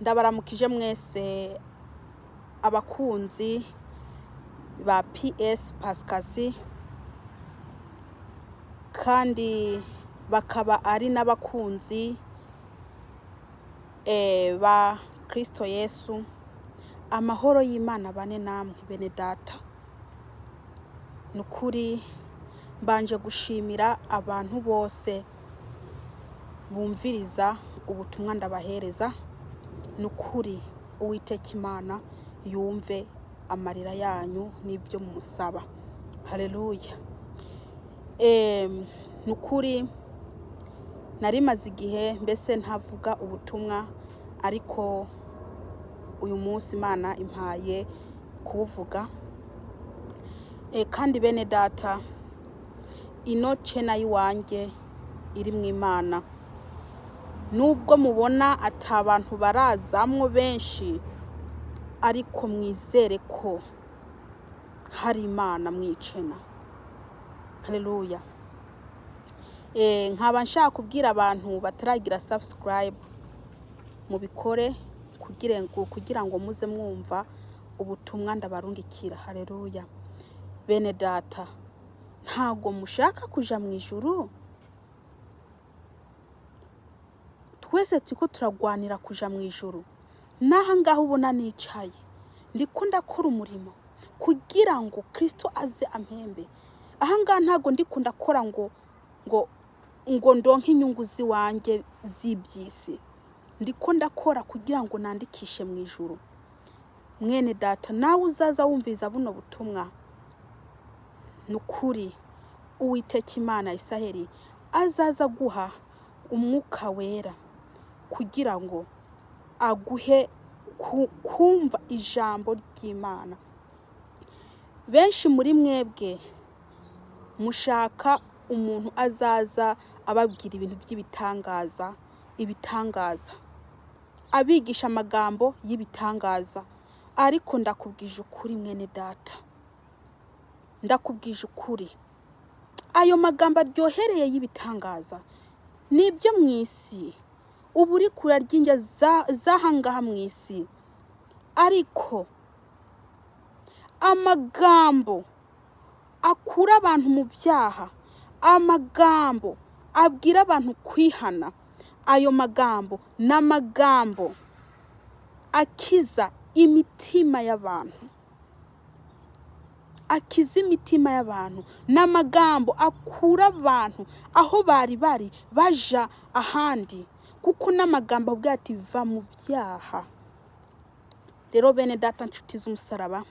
Ndabaramukije mwese abakunzi ba PS Pascasie, kandi bakaba ari n'abakunzi ba Kristo Yesu. Amahoro y'Imana bane namwe bene data. Ni ukuri mbanje gushimira abantu bose bumviriza ubutumwa ndabahereza. Ni ukuri Uwiteka Imana yumve amarira yanyu n'ibyo mumusaba. Haleluya. Ni ukuri nari maze igihe mbese ntavuga ubutumwa, ariko uyu munsi Imana impaye kubuvuga. Kandi bene data, ino channel y'iwanjye iri mu Imana. Nubwo mubona ata bantu barazamwo benshi, ariko mwizere ko hari Imana mwicena. Haleluya. Nkaba nshaka kubwira abantu bataragira subscribe, mubikore kugira ngo muze mwumva ubutumwa ndabarungikira. Haleluya. Bene data, ntago mushaka kuja mu ijuru? Twese turiko turagwanira kuja mu ijuru. N'aha ngaha ubona nicaye, ndiko ndakora umurimo kugira ngo Kristo aze ampembe. Aha ngaha ntago ndiko ndakora ngo ndonke inyungu ziwanjye z'iby'isi. Ndiko ndakora kugira ngo nandikishe mu ijuru. Mwene data, nawe uzaza wumviza buno butumwa, ni ukuri Uwiteka Imana Isaheli azaza guha umwuka wera kugira ngo aguhe kumva ijambo ry'Imana. Benshi muri mwebwe mushaka umuntu azaza ababwira ibintu by'ibitangaza, ibitangaza, abigisha amagambo y'ibitangaza. Ariko ndakubwije ukuri mwene data, ndakubwije ukuri, ayo magambo aryohereye y'ibitangaza ni ibyo mu isi. Uba uri kurarya indya z'ahangaha mu isi, ariko amagambo akura abantu mu byaha, amagambo abwira abantu kwihana, ayo magambo ni amagambo akiza imitima y'abantu, akiza imitima y'abantu. Ni amagambo akura abantu aho bari bari baja ahandi, kuko n'amagambo avuga ati va mu byaha. Rero bene data, nshuti z'umusaraba,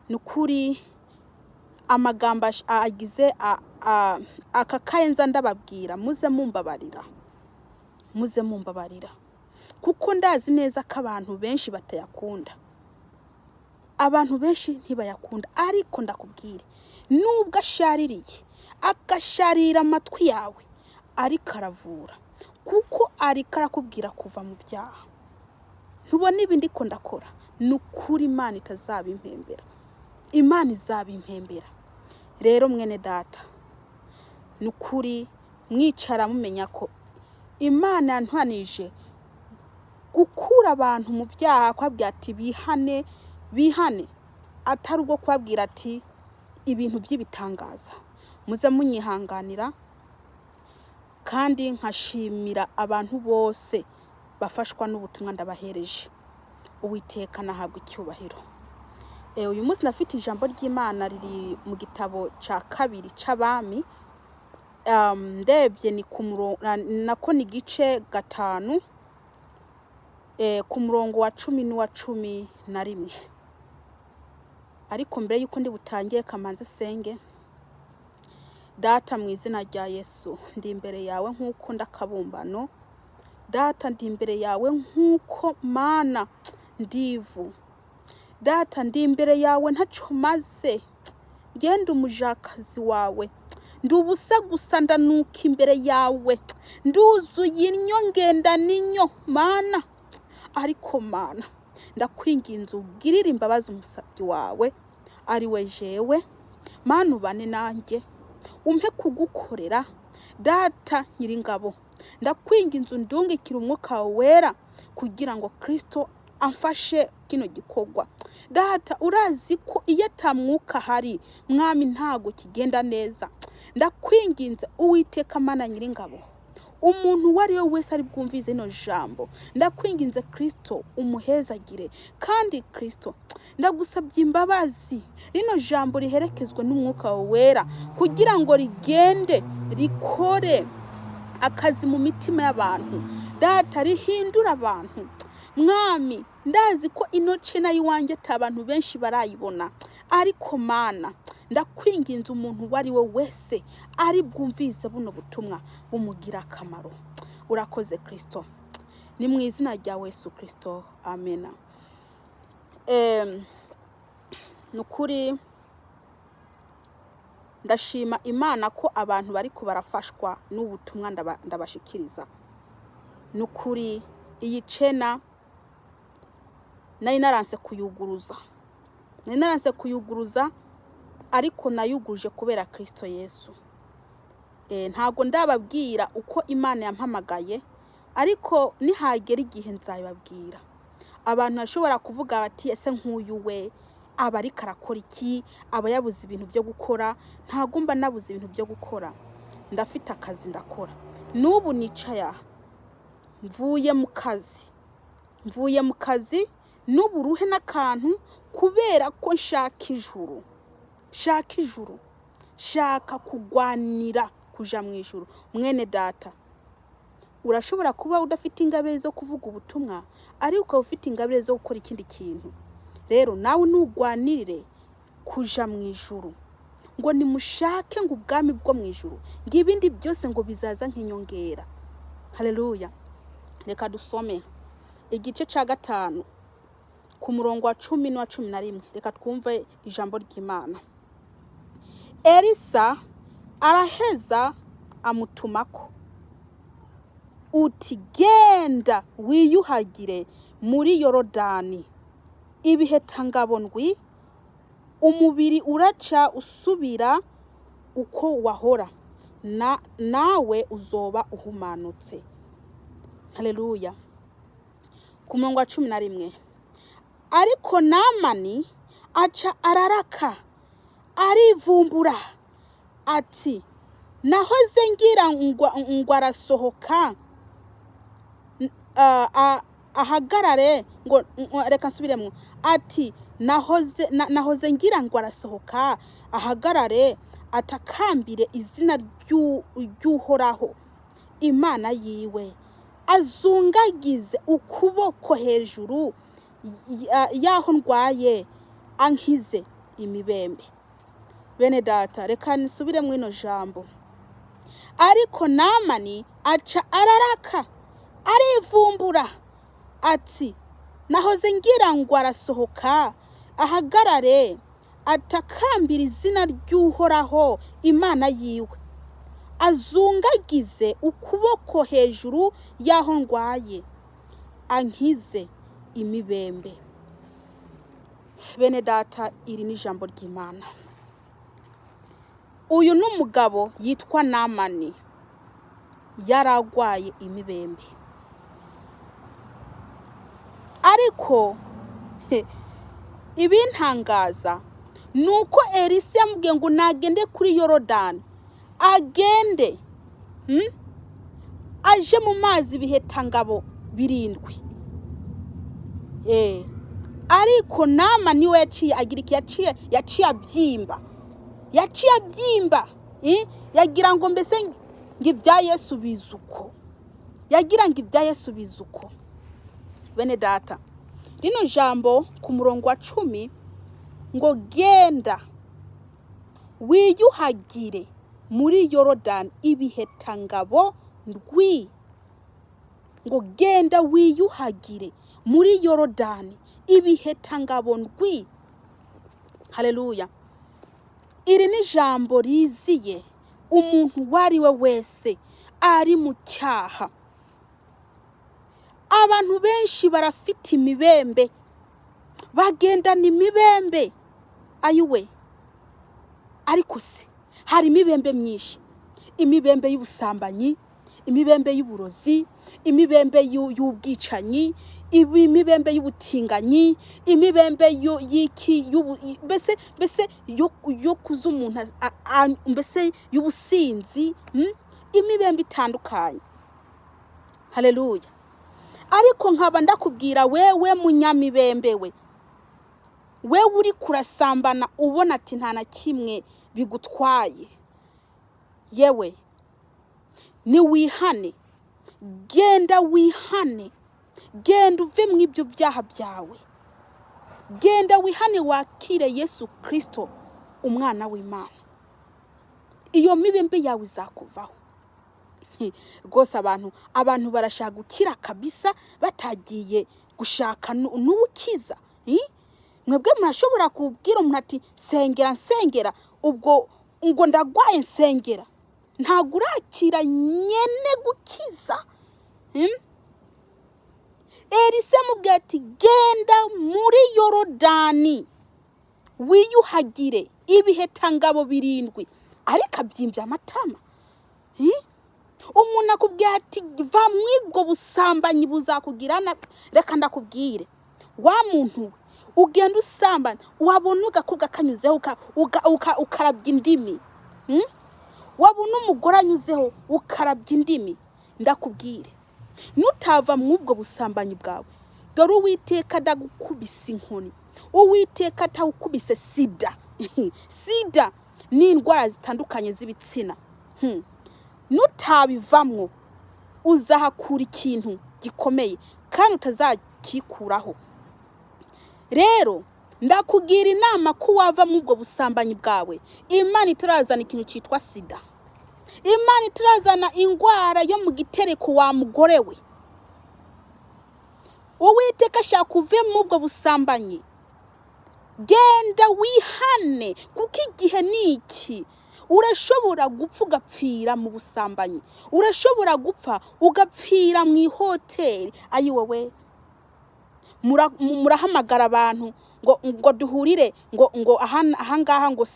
ni ukuri amagambo agize aka kayenza ndababwira, muze mumbabarira, muze mumbabarira, kuko ndazi neza ko abantu benshi batayakunda, abantu benshi ntibayakunda. Ariko ndakubwire, nubwo ashaririye agasharira amatwi yawe, ariko aravura, kuko ariko arakubwira kuva mu byaha. Ntubona ibi ndiko ndakora? Ni ukuri Imana itazabimpembera, Imana izabimpembera. Rero mwene data, ni ukuri mwicara mumenya ko Imana yantwanije gukura abantu mu byaha, kubabwira ati bihane, bihane, atari ubwo kubabwira ati ibintu by'ibitangaza. Muze munyihanganira, kandi nkashimira abantu bose bafashwa n'ubutumwa ndabahereje. Uwiteka nahabwa icyubahiro. Uyu munsi nafite ijambo ry'Imana riri mu gitabo ca kabiri c'Abami. Ndebye ni ku murongo, nako ni igice 5, ku murongo wa 10 n'uwa 11. Ariko mbere yuko ndi butangire, kamanze senge. Data, mu izina rya Yesu, ndi imbere yawe nk'uko ndakabumbano. Data, ndi imbere yawe nk'uko Mana ndivu. Data, ndi imbere yawe ntaco maze, ngenda umujakazi wawe, ndi ubusa gusa, ndanuka imbere yawe, nduzuye innyo, ngenda n'inyo Mana. Ariko Mana, ndakwinginze ugirire imbabazi umusabyi wawe ari we jewe. Mana, ubane nanjye, umpe kugukorera. Data nyiringabo, ndakwinginze undungikire umwuka wawe wera Kugira ngo Kirisito amfashe kino gikorwa. Data, urazi ko iyo atamwuka ahari, Mwami, ntago kigenda neza. Ndakwinginze, Uwiteka Mana Nyiringabo, umuntu uwo ari we wese ari bwumvize ino jambo, ndakwinginze Kirisito, umuhezagire. Kandi Kirisito, ndagusabye imbabazi, rino jambo riherekezwe n'Umwuka wawe Wera kugira ngo rigende rikore akazi mu mitima y'abantu. Data, rihindura abantu. Mwami, ndazi ko ino channel y'iwanjye ati abantu benshi barayibona, ariko Mana, ndakwinginze, umuntu uwo ari we wese ari bwumvise buno butumwa bumugira akamaro. Urakoze Kirisito, ni mu izina rya Yesu Kirisito, amena. Ni ukuri ndashima Imana ko abantu bariko barafashwa n'ubutumwa ndabashikiriza. Ni ukuri iyi channel nari naranse kuyuguruza, nari naranse kuyuguruza, ariko nayuguruje kubera Kirisito Yesu. Ntabwo ndababwira uko Imana yampamagaye, ariko nihagera igihe nzabibabwira. Abantu bashobora kuvuga bati: "Ese nk'uyu we aba ariko arakora iki? Aba yabuze ibintu byo gukora?" Ntabwo mba nabuze ibintu byo gukora, ndafite akazi ndakora. N'ubu nicaye aha mvuye mu kazi, mvuye mu kazi n'uburuhe n'akantu, kubera ko nshaka ijuru, shaka ijuru, shaka kugwanira kuja mu ijuru. Mwene data, urashobora kuba udafite ingabire zo kuvuga ubutumwa, ariko ukaba ufite ingabire zo gukora ikindi kintu. Rero nawe nugwanirire kuja mu ijuru, ngo nimushake ngo ubwami bwo mu ijuru, ngo ibindi byose ngo bizaza nk'inyongera. Haleluya! Reka dusome igice cya 5 ku murongo wa 10 n'uwa 11. Reka twumve ijambo ry'Imana. Elisa araheza amutumako uti: "Genda wiyuhagire muri Yorodani ibihetangabo ndwi, umubiri uraca usubira uko wahora, nawe uzoba uhumanutse." Haleluya! Ku murongo wa 11: Ariko Namani aca araraka, arivumbura ati: "Nahoze ngira ngo arasohoka ahagarare ngo reka nsubiremo." Ati: "Nahoze ngira ngo arasohoka ahagarare, atakambire izina ry'Uhoraho Imana yiwe, azungagize ukuboko hejuru y'aho ndwaye, ankize imibembe." Bene data, reka nisubire mu ino jambo. Ariko Namani aca araraka, arivumbura ati: "Nahoze ngira ngo arasohoka ahagarare, atakambira izina ry'Uhoraho Imana yiwe, azungagize ukuboko hejuru y'aho ndwaye, ankize imibembe." Bene data, iri ni ijambo ry'Imana. Uyu ni umugabo yitwa Namani, yaragwaye imibembe, ariko ibintangaza ni uko Elisa yamubwiye ngo nagende kuri Yorodani, agende aje mu mazi ibihetangabo 7. Ariko Nama niwe yaciye agira iki? Yaciye abyimba, yaciye abyimba. Yagira ngo mbese ngo ibya Yesu biza uko, yagira ngo ibya Yesu biza uko. Bene data, rino jambo ku murongo wa 10 ngo: "Genda wiyuhagire muri Yorodani ibihetangabo ndwi." Ngo genda wiyuhagire muri Yorodani ibihetangabo ndwi. Haleluya! Iri ni ijambo riziye umuntu uwo ari we wese ari mu cyaha. Abantu benshi barafite imibembe, bagendana imibembe. Ayiwe, ariko se hari imibembe myinshi: imibembe y'ubusambanyi. Imibembe y'uburozi, imibembe y'ubwicanyi, imibembe y'ubutinganyi, imibembe y'iki, mbese yo kuza umuntu mbese y'ubusinzi, Imibembe itandukanye. Haleluya! Ariko nkaba ndakubwira wewe munyamibembe, we wewe uri kurasambana, ubona ati nta na kimwe bigutwaye, yewe niwihane, genda wihane, genda uve mu ibyo byaha byawe, genda wihane, wakire Yesu Kirisito umwana w'Imana, iyo mibembe yawe izakuvaho. Rwose abantu barashaka gukira kabisa batagiye gushaka n'uwukiza. Mwebwe murashobora kubwira umuntu ati nsengera, nsengera, ubwo ngo ndagwaye, nsengera, ntabwo urakira nyene gukiza. Elisa amubwira ati genda muri Yorodani wiyuhagire ibihetangabo 7, ariko abyimbye amatama. Umuntu akubwira ati va mw'ubwo busambanyi buzakugira nabi. Reka ndakubwire wa muntu we, ugenda usambana, wabona ugakobwa kanyuzeho ukarabya indimi, Wabona umugore anyuzeho ukarabya indimi, ndakubwire nutava mw'ubwo busambanyi bwawe, dore Uwiteka adagukubise inkoni, Uwiteka atawukubise sida. Sida ni indwara zitandukanye z'ibitsina. Nutabivamwo uzahakura ikintu gikomeye kandi utazakikuraho. Rero ndakugira inama ko wava muri ubwo busambanyi bwawe, Imana itarazana ikintu cyitwa sida, Imana itarazana indwara yo mu gitereko. Wa mugore we, Uwiteka ashaka uve muri ubwo busambanyi, genda wihane kuko igihe ni iki. Urashobora gupfa ugapfira mu busambanyi, urashobora gupfa ugapfira mu ihoteli. Ayi wowe, murahamagara abantu ngo duhurire ngo ahangaha ngo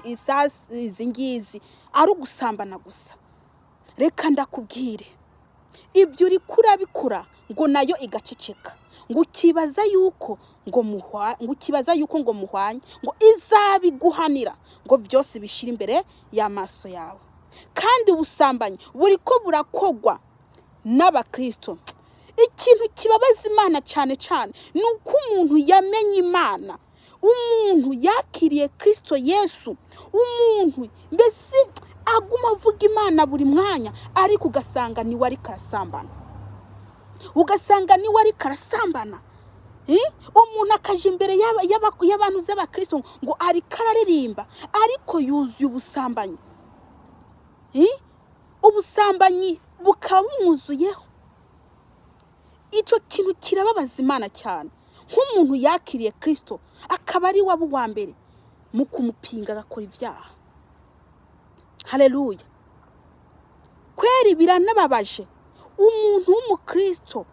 isaha izi ngizi, ari ugusambana gusa. Reka ndakubwire, ibyo uri kurabikora ngo nayo igaceceka, ngo ukibaza yuko ngo muhwa, ngo ukibaza yuko ngo muhwanye, ngo izabiguhanira, ngo byose bishyire imbere y'amaso yawe. Kandi ubusambanyi buri ko burakogwa n'abakristo. Ikintu kibabaza Imana cyane cyane ni uko umuntu yamenye Imana, umuntu yakiriye Kristo Yesu, umuntu mbese aguma avuga Imana buri mwanya, ariko ugasanga niwe ariko arasambana, ugasanga niwe ariko arasambana. Umuntu akaja imbere y'abantu z'abakristo ngo ariko araririmba, ariko yuzuye ubusambanyi. Ubusambanyi bukaba bumwuzuyeho. Icyo kintu kirababaza Imana cyane, nk'umuntu yakiriye Kristo akaba ari we aba uwa mbere mu kumupinga agakora ibyaha. Haleluya! Kweri biranababaje, umuntu w'umukristo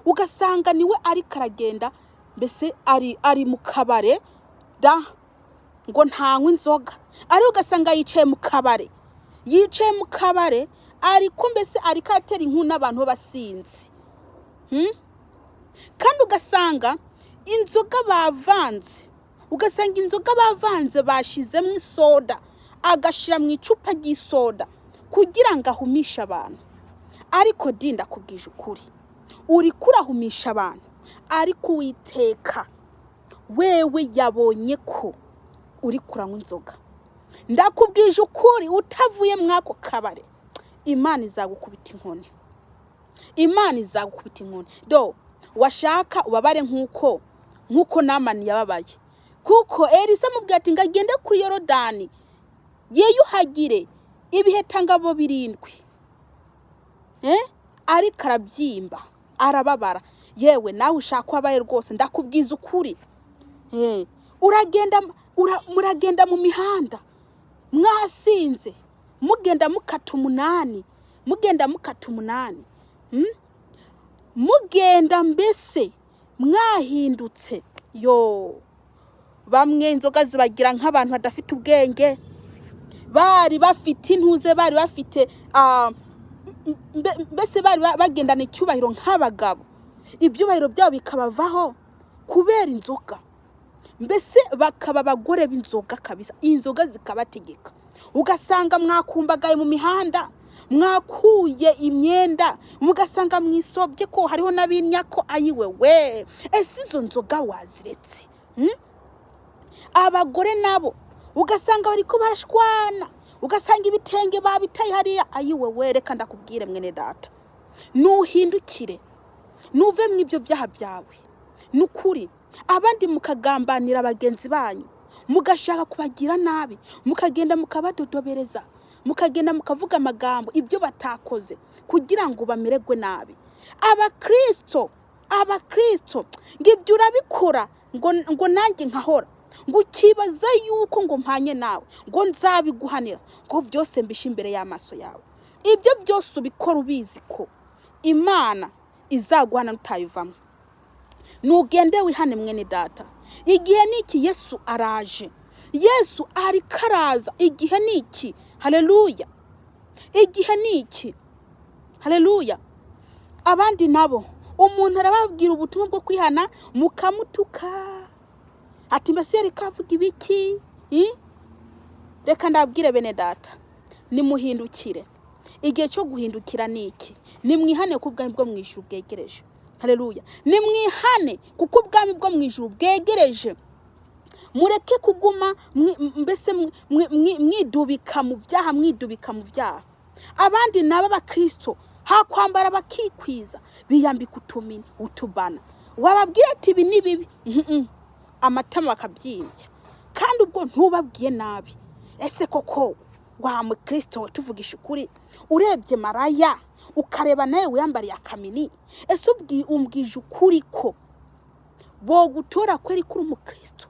ugasanga niwe ariko aragenda, mbese ari mu kabare da, ngo ntanywe inzoga, ariko ugasanga yicaye mu kabare, yicaye mu kabare, ariko mbese ariko atera inkuru n'abantu b'abasinzi. Kandi ugasanga inzoga bavanze, ugasanga inzoga bavanze bashizemo isoda, agashyira mu icupa ry'isoda kugira ngo ahumishe abantu. Ariko di ndakubwije ukuri, uri kurahumisha abantu, ariko Uwiteka wewe yabonye ko uri kuranywa inzoga. Ndakubwije ukuri, utavuye muri ako kabare, Imana izagukubita inkoni, Imana izagukubita inkoni. Do washaka ubabare nk'uko Namani yababaye, kuko Elisa amubwira ati ngo agende kuri Yorodani yiyuhagire ibihetangabo 7, Ariko arabyimba, arababara. Yewe nawe ushaka ubabaye rwose, ndakubwiza ukuri. Muragenda mu mihanda mwasinze, mugenda mukata umunani, mugenda mukata umunani, Mugenda mbese mwahindutse. Yo bamwe inzoga zibagira nk'abantu badafite ubwenge, bari bafite intuze, bari bafite Mbese bari bagendana icyubahiro nk'abagabo, ibyubahiro byabo bikabavaho kubera inzoga. Mbese bakaba abagore b'inzoga kabisa, inzoga zikabategeka. Ugasanga mwakumbagaye mu mihanda, mwakuye imyenda, mugasanga mwisobye ko hariho n'abinya ko ayiwe we. Ese izo nzoga waziretse? Abagore nabo ugasanga bariko barashwana, ugasanga ibitenge babitaye hariya. Ayiwe we, reka ndakubwire mwene data, nuhindukire, nuve mu ibyo byaha byawe. Ni ukuri, abandi mukagambanira bagenzi banyu, mugashaka kubagira nabi, mukagenda mukabadodobereza, mukagenda mukavuga amagambo ibyo batakoze kugira ngo bamererwe nabi. Abakristo, abakristo, ngo ibyo urabikora, ngo nanjye nkahora, ngo ukibaza yuko ngo mpanye nawe, ngo nzabiguhanira, ngo byose mbishe imbere y'amaso yawe. Ibyo byose ubikora ubizi ko Imana izaguhana utayivamo. Nugende wihane, mwene data. Igihe ni iki, Yesu araje, Yesu ariko araza. Igihe ni iki, haleluya! Igihe ni iki, haleluya! Abandi nabo, umuntu arababwira ubutumwa bwo kwihana, mukamutuka, ati: "Mbese yari kavuga ibiki?" Reka ndabwire bene data, nimuhindukire. Igihe cyo guhindukira ni iki. Nimwihane kuko ubwami bwo mu ijuru bwegereje. Haleluya! Nimwihane kuko ubwami bwo mu ijuru bwegereje. Mureke kuguma mbese mwidubika mu byaha, mwidubika mu byaha. Abandi nabo abakristo, hakwambara bakikwiza, biyambika utumini, utubana. Wababwira ati: "Ibi ni bibi," amatama bakabyimbya, kandi ubwo ntubabwiye nabi. Ese koko wa mukristo we, tuvugisha ukuri, urebye maraya, ukareba nawe wiyambariye akamini, ese umbwije ukuri ko bogutora kweri kuri umukristo?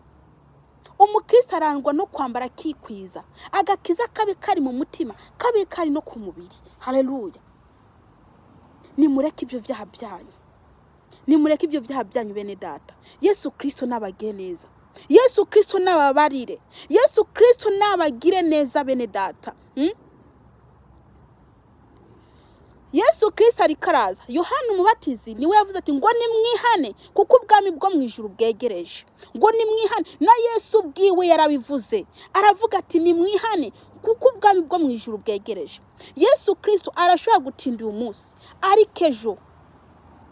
Umukristo arangwa no kwambara akikwiza, agakiza kabe kari mu mutima, kabe kari no ku mubiri. Haleluya! Nimureke ibyo byaha byanyu, nimureke ibyo byaha byanyu, bene data. Yesu Kristo nabagire neza, Yesu Kristo nababarire, Yesu Kristo nabagire neza, bene data. Yesu Kristo ariko araza. Yohana Umubatizi niwe yavuze ati ngo: "Nimwihane kuko ubwami bwo mu ijuru bwegereje." Ngo nimwihane. Na Yesu ubwiwe yarabivuze, aravuga ati: "Nimwihane kuko ubwami bwo mu ijuru bwegereje." Yesu Kristo arashobora gutinda uyu munsi, ariko ejo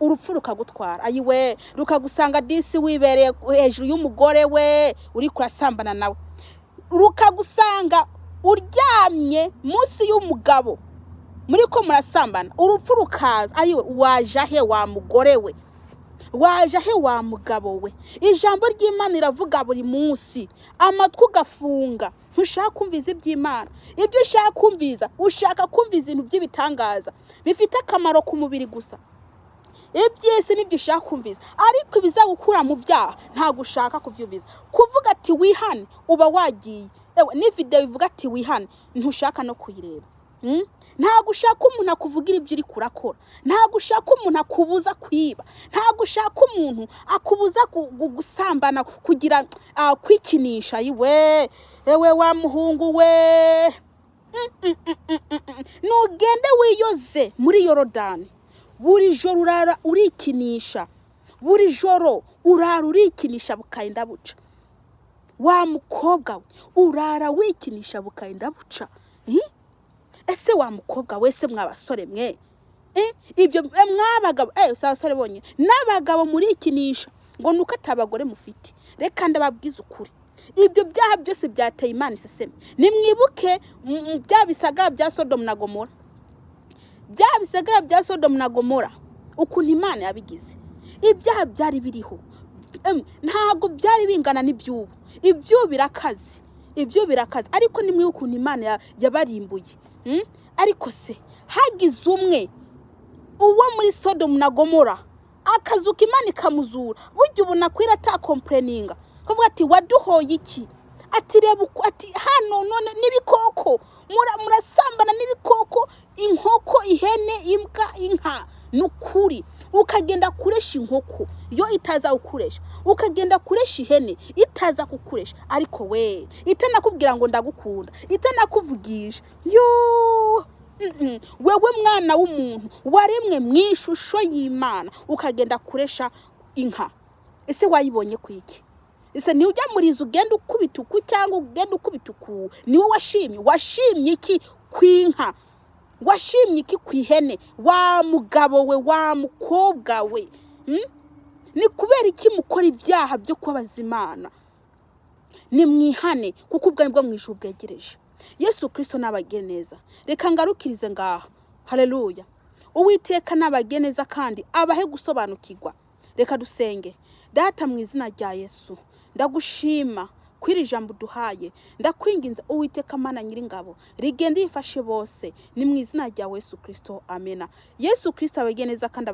urupfu rukagutwara. Ayiwe, rukagusanga disi wibereye hejuru y'umugore we, uri kurasambana nawe, rukagusanga uryamye munsi y'umugabo muri ko murasambana, urupfu rukaza. Ayiwe, waje he wa mugore we? Waje he wa mugabo we? Ijambo ry'Imana riravuga buri munsi, amatwi ugafunga, ntushaka kumviza iby'Imana. Ibyo ushaka kumviza, ushaka kumviza ibintu by'ibitangaza bifite akamaro ku mubiri gusa. Iby'isi nibyo ushaka kumviza, ariko ibizagukura mu byaha ntabwo ushaka kubyumviza. Kuvuga ati: "Wihane," uba wagiye. Ewe, ni videwo ivuga ati: "Wihane," ntushaka no kuyireba. Ntabwo ushaka umuntu akuvugira ibyo uri kurakora, ntabwo ushaka umuntu akubuza kwiba, ntabwo ushaka umuntu akubuza gusambana, kugira kwikinisha. Iwe ewe, wa muhungu we, nugende wiyoze muri Yorodani. Buri joro urara urikinisha, buri joro urara urikinisha bukayenda buca. Wa mukobwa we, urara wikinisha bukayenda buca. Ese wa mukobwa wese, mwa basore mwe, ibyo mwabagabo, si abasore bonyine, n'abagabo murikinisha, ngo nuko atabagore mufite. Reka ndababwiza ukuri, ibyo byaha byose byateye Imana iseseme. Nimwibuke bya bisagara bya Sodomu na Gomora, bya bisagara bya Sodomu na Gomora, ukuntu Imana yabigize. Ibyaha byari biriho, ntabwo byari bingana n'iby'ubu. Iby'ubu birakaze, iby'ubu birakaze, ariko nimwibuke ukuntu Imana yabarimbuye. Ariko se hagize umwe uwo muri Sodomu na Gomora akazuka, Imana ikamuzura, burya ubu nakwira atakompureninga kavuga ati: "Waduhoye iki?" Ati: "Reba uko," ati: "Hano none n'ibikoko murasambana n'ibikoko, inkoko, ihene, imbwa, inka." Ni ukuri, ukagenda kuresha inkoko yo itaza kukuresha, ukagenda kuresha ihene itaza kukuresha, ariko we itanakubwira ngo ndagukunda, itanakuvugisha yo. Wewe mwana w'umuntu waremwe mu ishusho y'Imana, ukagenda kuresha inka, ese wayibonye ku iki? Ese niwe ujya muri izo ugenda ukubita uku cyangwa ugenda ukubita uku? Niwe washimye? Washimye iki ku inka? Washimye iki ku ihene? Wa mugabo we, wa mukobwa we, Ni kubera iki mukora ibyaha byo kubabaza Imana? Nimwihane, kuko ubwami bwo mu ijuru bwegereje. Yesu Kirisito nabagire neza. Reka ngarukirize ngaha. Haleluya! Uwiteka nabagire neza kandi abahe gusobanukirwa. Reka dusenge. Data, mu izina rya Yesu, ndagushima kw'iri jambo uduhaye. Ndakwinginze, Uwiteka Mana Nyiringabo, rigende yifashe bose. Ni mu izina rya Yesu Kirisito, amena. Yesu Kirisito abagire neza kandi aba